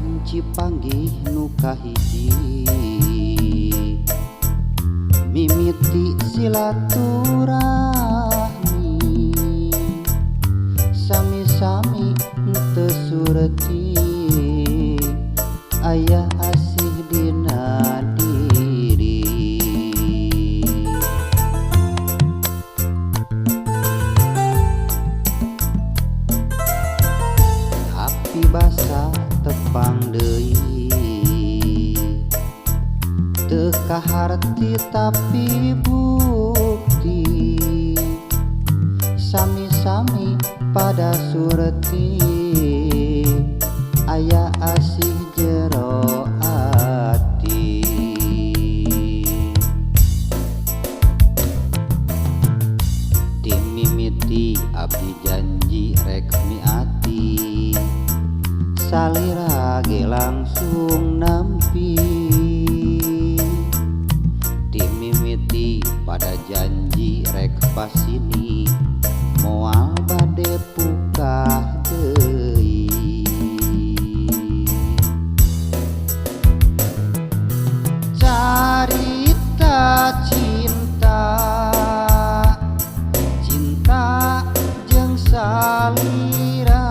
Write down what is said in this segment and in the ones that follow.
Wanci panggih nu kahiji mimiti silaturahmi sami-sami teu surti aya asih dina diri. Api basa tepang deui teu kaharti tapi bukti sami-sami pada surti aya asih jero ati. Ti mimiti abdi janji rek miati salira ge langsung nampi. Ti mimiti pada janji rek pasini moal bade pukah deui. Carita cinta cinta jeung salira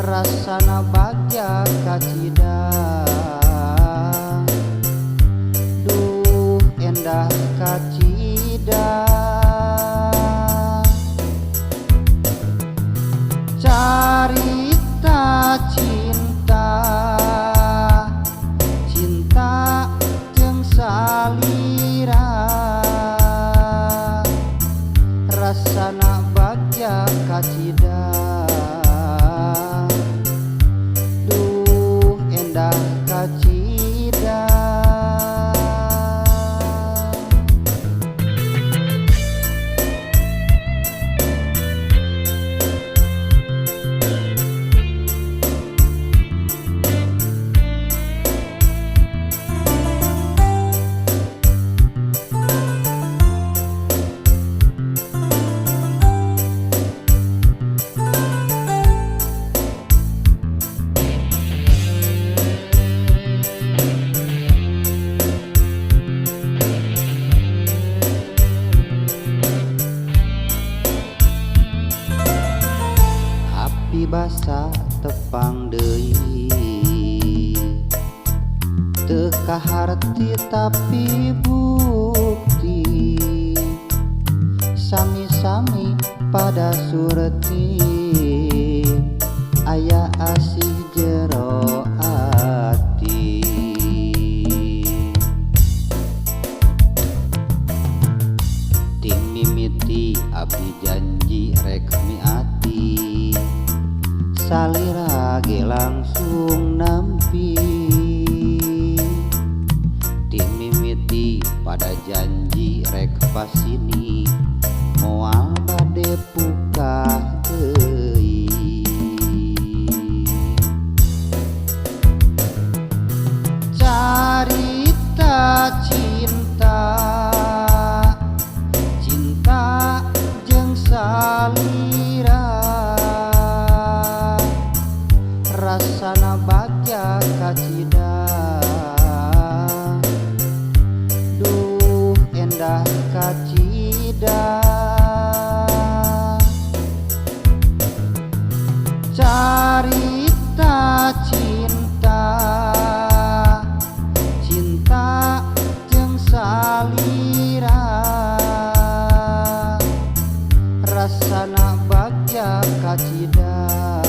rasana bagja kacida duh endah kacida. Carita cinta cinta jeung salira rasana bagja kacida duh endah kacida. Api basa tepang deui teu kaharti tapi bukti sami-sami pada surti aya asih jero ati. Ti mimiti abdi janji rek miati salira ge langsung nampi. Ti mimiti pada janji rek pasini moal bade pukah deui. Carita cinta cinta jeung salira rasana bagja kacida duh endah kacida. Carita cinta cinta jeung salira rasana bagja kacida.